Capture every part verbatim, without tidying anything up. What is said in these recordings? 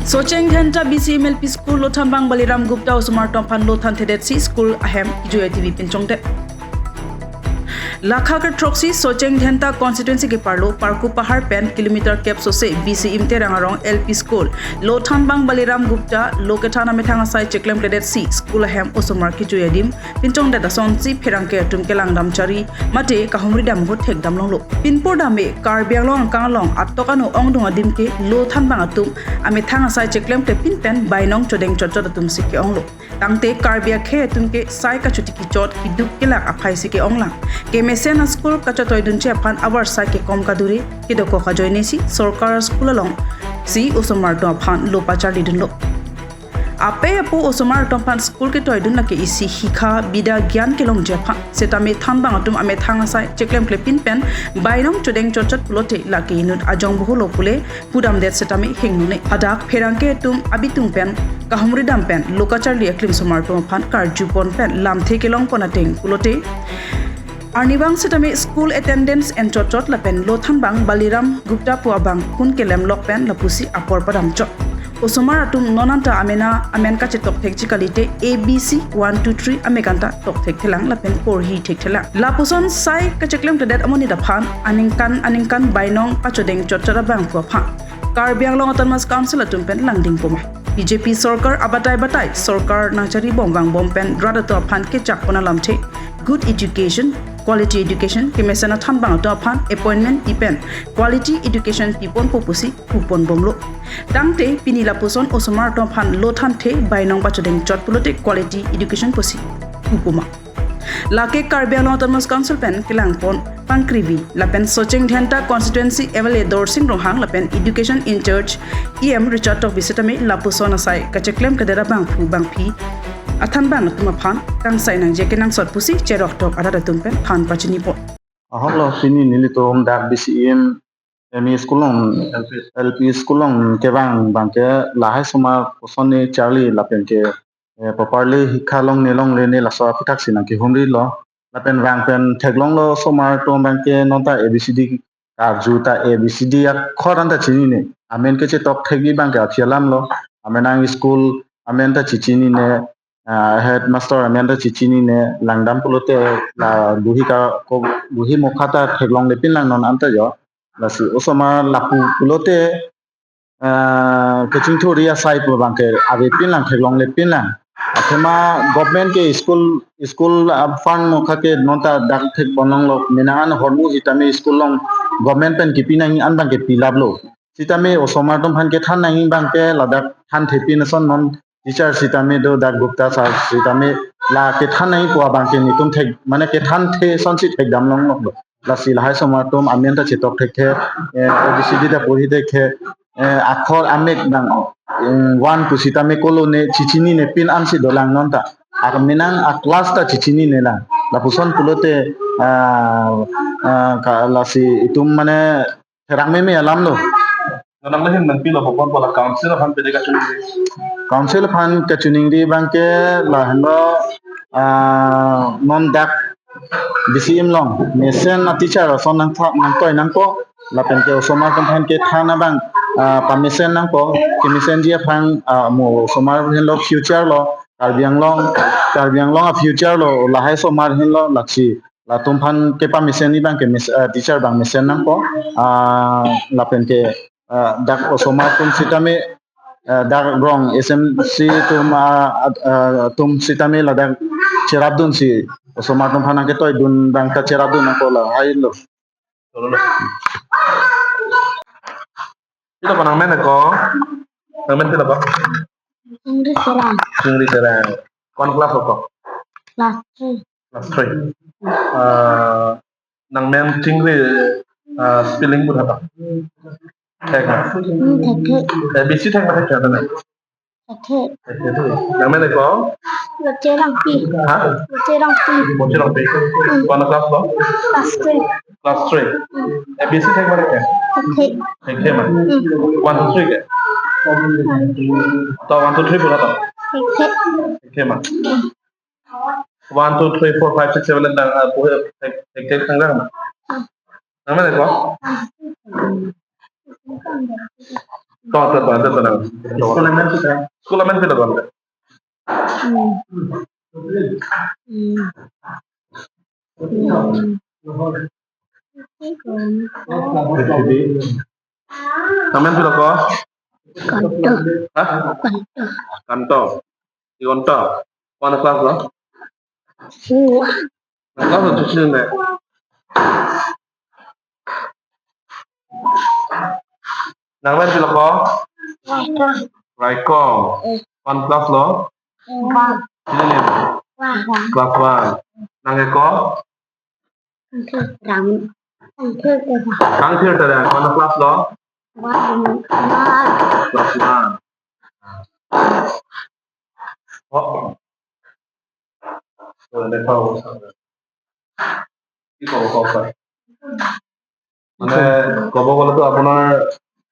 Socheng Dhenta B C M L P School Lothanbang Baliram Gupta osomar atum aphan lo thanthedetsi school ahem kejui ativi pinchongdet. Lakha kethroksi Socheng Dhenta constituency keparlo Parku Pahar pen kilometer kep sose B C M Terang Arong L P School Lothanbang Baliram Gupta lo kethan amethang asai cheklemkledetsi school ahem osomar kejui adim pinchongdet asonsi pherangke atum kelangdam chari mate kahumridam ahut thekdam longlo. Pinpur dame Karbi Anglong angkang along atok ano ongdung adim ke lothanbang atum amethang asai cheklemklepin pen bainong chodeng chotchot atumsi ke-onglo. Tangte Karbi akhei atum ke sai kachoti kichot kiduk kelak aphaisi ke-onglang. Kemesen a-school kachatoidunche aphan avarsai kekom kadure kedokok ajoinesi sorkar school alongsi osomar atum aphan lo pacharlidunlo. Apei apo osomar atum aphan school ketoidun lake isi hikha bida gyan kelongji aphan. Setame thanbang atum amethang asai cheklemklepin pen bainong chodeng chotchot pulote lake inut ajong boholo pule pudamdet setame hingnone. Hadak pherangke atum abitung pen kahumridam pen lo kacharli aklim osomar atum aphan karjupon pen lamthe kelongpon ateng pulote arnivang setame school attendance enchotchot lapen lothanbang Baliram Gupta pu abang phone kelemlok pen lapusi apor padamchot. Osomar atum non anta amena amen kachetok thekji kalite A B C one two three amek anta tok thekthelang lapen porhi thekthelang. Lapuson sai kacheklemkledet amonit aphan aningkan aningkan bainong pachodeng chotchot abangphu aphan Karbi Anglong Autonomous Council atum pen langding poma. B J P sorkar abatai batai sorkar nangcharibom vangbom pen rat atum aphan kechakpon alamthe good education, quality education, kemesen athanbang atum aphan appointment pi pen quality education piponpo pusi puponbomlo. Tangte pini lapuson osomar atum aphan lo thanthe bainong pachodeng chot pulote quality education pusi pupoma. Lake Karbi Anglong Autonomous Council pen kelangpon pangkrivi lapen Socheng Dhenta constituency M L A Dorsing Ronghang lapen education in charge E M Richard Tokbi setame lapuson asai kacheklemkledet abangphu bangphi athanbang atum aphan kangsai nangji kenangsot pusi cheroktok arat atum pen than pachinipon. Ahoklo, pini nelitum dak B C M M E school along, L P school along kevang abangke lahai osomar kosonne charli lapen ke, eh, properly hikha longne longle ne laso aphuthak si nangkehumrilo. Lapen vang pen theklonglo osomar atum abangke non ta A B C D karju ta A B C D akhor anta chinine. Amen kechetok thekji abangke aphi alamlo. Amen ang school amen ta chichinine, ah, headmaster amen ta chichinine, langdam pulote la buhi ka ko buhi mokha ta theklonglepin lang non anta jo. Lasi osomar lapu pulote, ah, kachingthurji asai pu abangke avepin lang theklonglepin lang. Athema government ke school, school, ah, fund mokha ke non ta dak thekpon longlo, menang an ahormu sitame school along government pen kepi nangji an abangke pilaplo. Sitame osomar atum aphan kethan nangji abangke ladak thanthepin ason non teacher sitame do dak Gupta sir sitame la kethan nangji pu abangke netum thek mane kethanthe asonsi thekdam longloklo. Lasi lahai osomar atum amen ta chetok thekthe, eh, A B C D ta porhi thekthe, eh, akhor amek abang, mm, one pu sitame kolone chichinine pin ansi dolang non ta. Ak menang a-class ta chichinine lang. Lapuson pulote, ah, ah, ka lasi itum mane therang meme alamlo. Nangle hin nangpilo, kokon pu la council aphan pede kachuningri? Council aphan kachuningri abangke lahenlo, ah, non dak B C M along mesen a-teacher ason nangtha-, nangtoi nangpo. Lapen ke osomar atum aphan kethan abang, ah, pamesen nangpo. Kemesenji aphan, ah, mo osomar henlo future lo. Karbi Anglong, Karbi Anglong a-future lo, lahai osomar henlo, lasi latum aphan kepamesenji abangke mes-, eh, teacher abang mesen nangpo, ah, lapen ke, eh, dak osomar atum sitame, eh, dak rong S M C atum, ah, ad-, ah, atum sitame ladak cherapdunsi osomar atum aphan nangketoidun abang ta cherapdun nangpo lahailo. Pilo ko nangmen ko? Nangmen pilo ko? Chingri Terang. Chingri Terang. Kon class ko? Class three. Class three. Ah, nangmen Chingri, ah, spelling pu thata? Thek ma? Hmm, thek, thek. A B C thek ma thek thek na? Thek, thek. Thek thek. Nangmen ko? Loche Rongpi. Ha? Loche Rongpi. Loche Rongpi. Hmm. Kon class ko? Class three. Class three. Hmm. A B C thek ma thek thek? Thek, thek. Thek thek ma? Hmm. One, two, three ke? Hmm. To one, two, three pu thata? Thek, thek. Thek thek ma? Hmm. One, two, three, four, five, six, seven, eight, nine, ah, pu thek thek thek thang lang ma? Nangmen ko? To, to, to, to, to. School amen si lo, school amen si lo, bang. Hmm. Hmm. Hmm. Amen si lo ko? Kanto. Hah? Kanto. Kanto. Si Kanto. Koan class lo? Class lo, tuition le. Nang amen si lo ko? Raikom. Koan class lo? Class one. Nang ke ko? Kangthir Terang. Koan class lo? Class one. Oh. কি ক'ব, কওক ছাৰ। মানে, ক'ব গ'লেতো আপোনাৰ,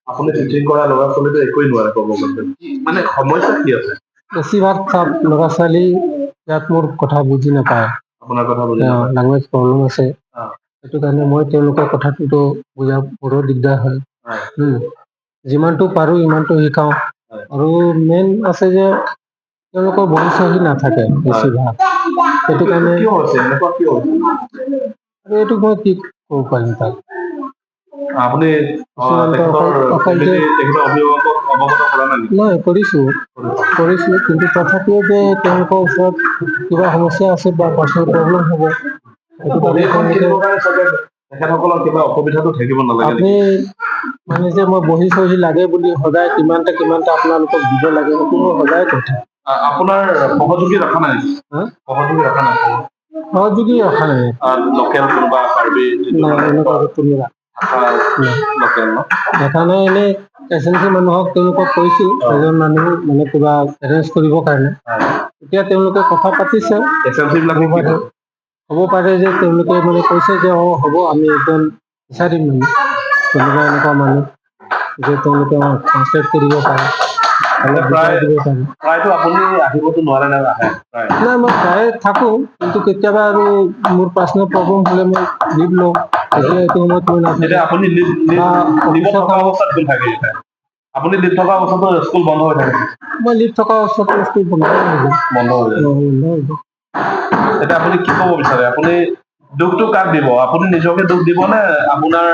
আপুনি টিচিং কৰা ল'ৰা ছোৱালীটো একোৱেই নোৱাৰে ক'ব গ'লে। কি, মানে, সমস্যা কি আছে? বেছিভাগ চাওক, ল'ৰা ছোৱালী ইয়াত মোৰ কথা বুজি নাপায়। আপোনাৰ কথা বুজি নাপায়। লেংগুৱেজ প্ৰব্লেম আছে। অ। সেইটো কাৰণে মই তেওঁলোকৰ কথাটোতো বুজা বড়ো দিগদাৰ হয়। হয়। উম। যিমানটো পাৰোঁ, ইমানটো শিকাওঁ। হয়। আৰু মেইন আছে যে তেওঁলোকৰ বহি চহি নাথাকে, হয়, বেছিভাগ। সেইটো এইটো কাৰণে কিয় হৈছে? এনেকুৱা কিয় হৈছে? আৰু এইটো মই কি ক'ব পাৰিম তাক? আপুনি, আহ, কিছুমান তেখেতৰ অকল, অকল যে ফেমিলি, তেখেতৰ অভিভাৱকক অৱগত কৰা নাই নেকি? নাই, কৰিছোঁ। কৰিছে। কৰিছোঁ, কিন্তু তথাপিও যে তেওঁলোকৰ ওচৰত কিবা সমস্যা আছে বা পাৰ্চনেল প্ৰব্লেম হ'ব, সেইটো কাৰণে বহীখন তেওঁলোকে কিনিবৰ কাৰণে চাগে তেখেতসকলৰ কিবা অসুবিধাটো থাকিব নালাগে নেকি? আপুনি মানে যে মই বহি চহি লাগে বুলি সদায় কিমানটা কিমানটা আপোনালোকক দিব লাগে, সেইটো মই সদায় কৈ থাকোঁ। আ-, আপোনাৰ সহযোগী ৰখা নাই নেকি? হা? সহযোগী ৰখা নাই? সহযোগী ৰখা নাই। আ, লোকেল কোনোবা কাৰ্বি যিটো নাই, মানে এনেকুৱা কোনোবা কোনো ৰা-, ভাষা নাই। লোকেল ন? দেখা নাই, এনে এছ এম চি মানুহক তেওঁলোকক কৈছিল, অ। এজন মানুহ মানে কিবা এৰেঞ্জ কৰিবৰ কাৰণে। হয়। এতিয়া তেওঁলোকে কথা পাতিছে। এছ এম চি বিলাকে কি ক'ব পাৰে? ক'ব পাৰে যে তেওঁলোকে মানে কৈছে যে, "অ, হ'ব, আমি একজন বিচাৰিম মানে, তেনেকুৱা এনেকুৱা মানুহ যে তেওঁলোকে আমাক ট্ৰান্সলেট কৰিব পাৰে, অলপ বুজাই প্ৰায়, দিব পাৰে।" প্ৰায়তো আপুনি আহিবতো নোৱাৰে নে নাহে? প্ৰায়। নাই, মই প্ৰায়ে থাকোঁ, কিন্তু কেতিয়াবা আৰু মোৰ পাৰ্চনেল প্ৰব্লেম হ'লে মই লিভ লওঁ, তেতিয়া এইটো সময়ত মই নাথাকোঁ। এতিয়া আপুনি লিভ, লিভ, বা লিভত অফিচৰ থকা কাম অৱস্থাত কোন থাকে ইয়াতে? আপুনি লিভ থকা অৱস্থাতো স্কুল বন্ধ হৈ থাকে? মই লিভ থকা অৱস্থাতো স্কুল বন্ধ হৈ যায়। বন্ধ হৈ যায়। অ, বন্ধ হৈ যায়। এতিয়া আপুনি কি ক'ব বিচাৰে? আপুনি দুখটো কাক দিব? আপুনি নিজকে দুখ দিব নে আপোনাৰ,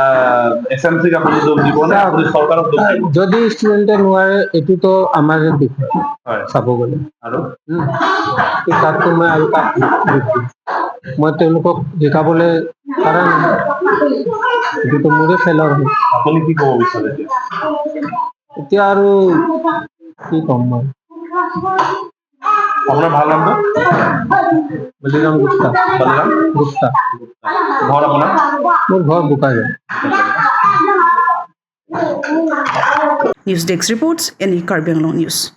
আহ, এছ এম চিক আপুনি দুখ দিব নে চাওক, আপুনি চৰকাৰক দুখ দিব? যদি ষ্টুডেণ্টে নোৱাৰে, এইটোতো আমাৰে দুখ হয়। হয়। চাব গ'লে। আৰু? উম। তো তাতকৈ মই আৰু কাক দুখ দিম? মই তেওঁলোকক শিকাবলৈ পৰা নাই। এইটোতো মোৰে ফেইলৰ হয়। আপুনি কি ক'ব বিচাৰে এতিয়া? এতিয়া আৰু কি ক'ম মই? আপোনাৰ ভাল নামটো? বলিৰাম গুপ্তা। বলিৰাম? গুপ্তা। ঘৰ আপোনাৰ? মোৰ ঘৰ Bokajan. News Desk reports, Any Karbi Anglong News.